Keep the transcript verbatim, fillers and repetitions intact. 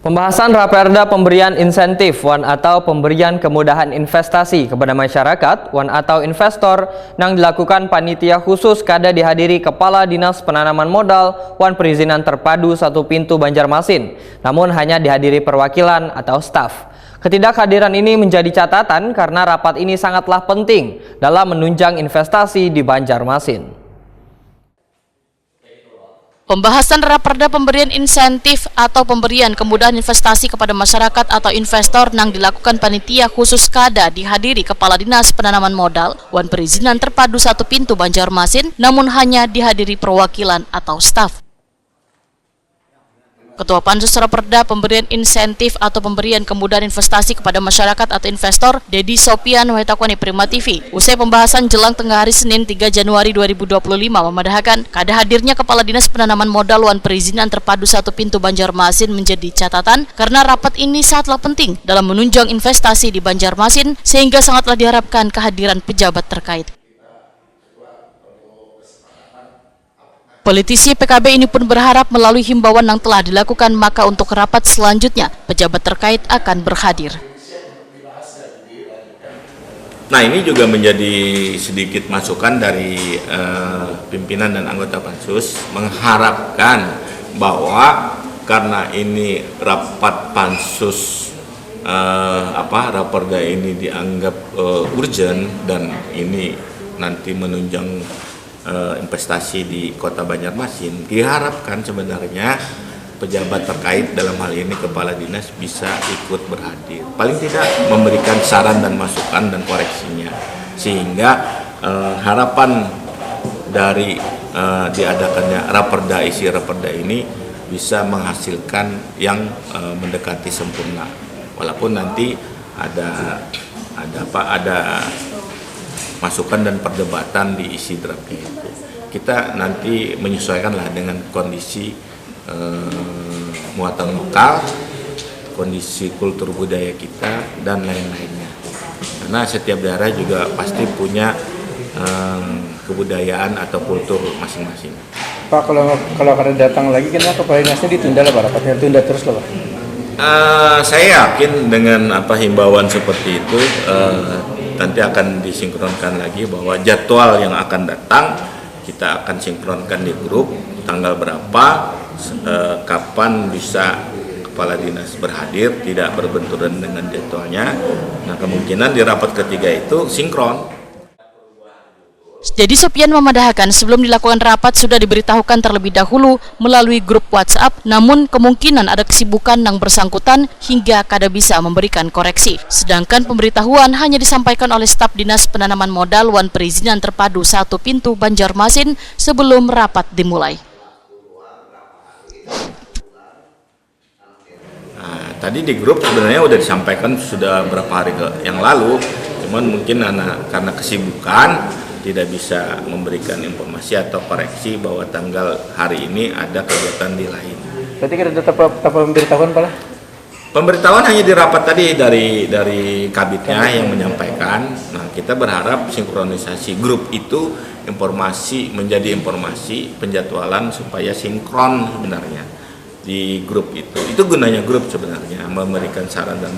Pembahasan Raperda pemberian insentif wan atau pemberian kemudahan investasi kepada masyarakat wan atau investor nang dilakukan panitia khusus kada dihadiri Kepala Dinas Penanaman Modal wan Perizinan Terpadu Satu Pintu Banjarmasin, namun hanya dihadiri perwakilan atau staf. Ketidakhadiran ini menjadi catatan karena rapat ini sangatlah penting dalam menunjang investasi di Banjarmasin. Pembahasan Raperda pemberian insentif atau pemberian kemudahan investasi kepada masyarakat atau investor nang dilakukan panitia khusus kada dihadiri Kepala Dinas Penanaman Modal wan Perizinan Terpadu Satu Pintu Banjarmasin, namun hanya dihadiri perwakilan atau staf. Ketua Pansus Raperda pemberian insentif atau pemberian kemudahan investasi kepada masyarakat atau investor, Dedi Sopian, wahitakuni Prima T V. Usai pembahasan jelang tengah hari Senin tiga Januari dua ribu dua puluh lima memadahakan, kada hadirnya Kepala Dinas Penanaman Modal wan Perizinan Terpadu Satu Pintu Banjarmasin menjadi catatan karena rapat ini sangatlah penting dalam menunjang investasi di Banjarmasin sehingga sangatlah diharapkan kehadiran pejabat terkait. Politisi P K B ini pun berharap melalui himbauan yang telah dilakukan maka untuk rapat selanjutnya pejabat terkait akan berhadir. Nah, ini juga menjadi sedikit masukan dari eh, pimpinan dan anggota pansus mengharapkan bahwa karena ini rapat pansus eh, apa raperda ini dianggap eh, urgent dan ini nanti menunjang eh, investasi di Kota Banjarmasin, diharapkan sebenarnya pejabat terkait dalam hal ini kepala dinas bisa ikut berhadir. Paling tidak memberikan saran dan masukan dan koreksinya. Sehingga eh, harapan dari eh, diadakannya raperda isi raperda ini bisa menghasilkan yang eh, mendekati sempurna. Walaupun nanti ada ada apa ada masukan dan perdebatan di isi draftnya itu. Kita nanti menyesuaikan lah dengan kondisi eh, muatan lokal, kondisi kultur budaya kita dan lain-lainnya. Karena setiap daerah juga pasti punya eh, kebudayaan atau kultur masing-masing. Pak, kalau kalau kada datang lagi, kenapa kepala dinasnya ditunda lah, Pak? Rapatnya tunda terus lah, Pak. Uh, saya yakin dengan apa himbauan seperti itu uh, nanti akan disinkronkan lagi bahwa jadwal yang akan datang kita akan sinkronkan di grup tanggal berapa uh, kapan bisa kepala dinas berhadir tidak berbenturan dengan jadwalnya. Nah, kemungkinan di rapat ketiga itu sinkron. Jadi Sopian mamadahakan sebelum dilakukan rapat sudah diberitahukan terlebih dahulu melalui grup WhatsApp, namun kemungkinan ada kesibukan nang bersangkutan hingga kada bisa memberikan koreksi. Sedangkan pemberitahuan hanya disampaikan oleh staf Dinas Penanaman Modal wan Perizinan Terpadu Satu Pintu Banjarmasin sebelum rapat dimulai. Nah, tadi di grup sebenarnya udah disampaikan sudah berapa hari ke yang lalu, cuman mungkin anak karena kesibukan tidak bisa memberikan informasi atau koreksi bahwa tanggal hari ini ada kegiatan di lain. Berarti kita tetap tetap memberitahuan pala? Pemberitahuan hanya di rapat tadi dari dari kabitnya yang menyampaikan. Nah, kita berharap sinkronisasi grup itu informasi menjadi informasi penjadwalan supaya sinkron sebenarnya di grup itu. Itu gunanya grup sebenarnya memberikan saran dan